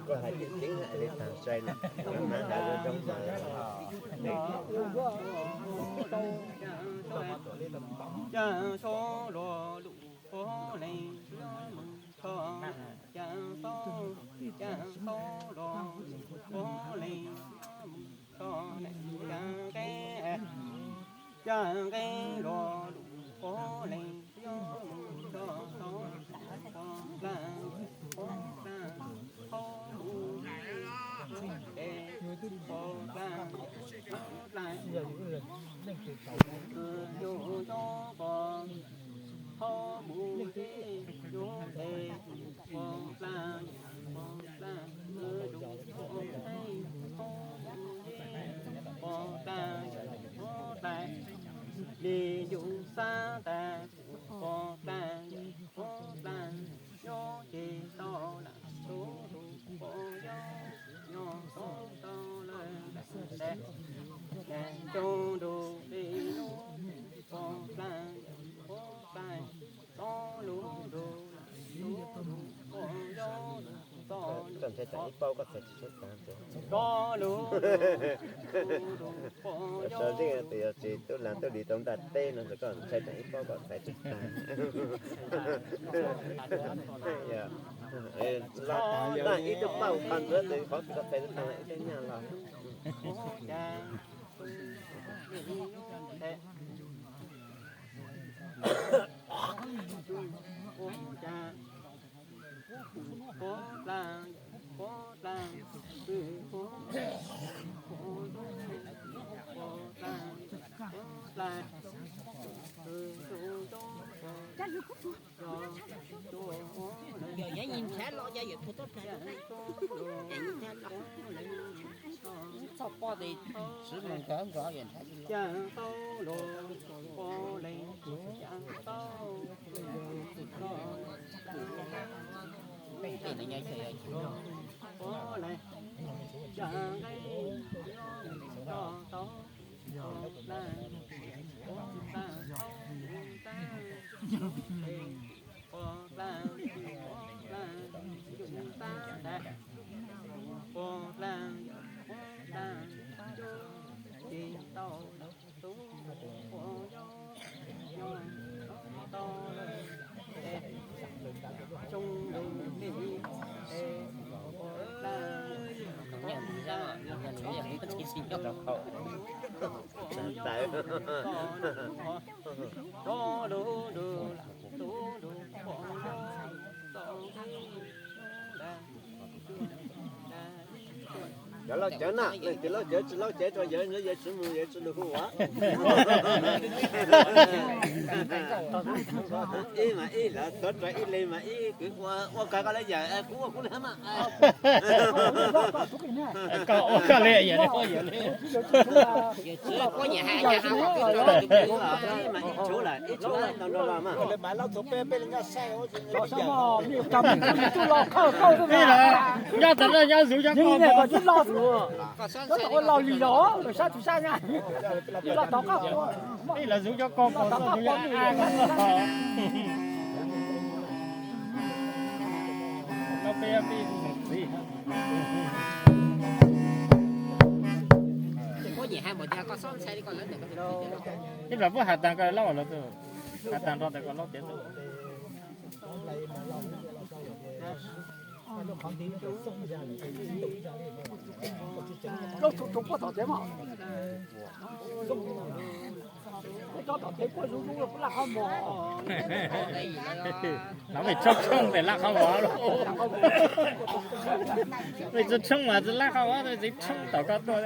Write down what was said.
Koj hais tseeb tseeb hais li tag sai na, mas hais zoo zoo mas. Koj ntshai tsam ib paub koj txhais tsis tshua tag. Sawv zeej tus yog tsis tub laag tub li tau ntaj teb no ntawd koj ntshai tsam ib paub koj txhais tsis tag. Los ib tug paj qhov ntawd tes qhov koj txhais tsis tag ib tug nyaj los. Cov laus cawv na, leej twg laus cawv tsis laus cawv rau yawg, yawg tsis mus yawg tsis lug hu as. Ib mas ib, lawv thov ib leeg mas ib kwv ua, ua kag koj le yawm, kuv ua kuv le mas. Koj ua koj le yawm, ib mas ib tshuav lawm, ib tshuav lawm nrog los mas. Nyob tod nyob zuv cov ko, ib los zuv cov ko, zuv cov a ko. Ib los puab has taag koj laub los, has taag nrho tas koj laub tiav. Lawv mej tshoob tshoob tes laj qhov mov, mej tsi tshoob mas tsi laj qhov mov, mej tsi tshoob tom koj tuaj.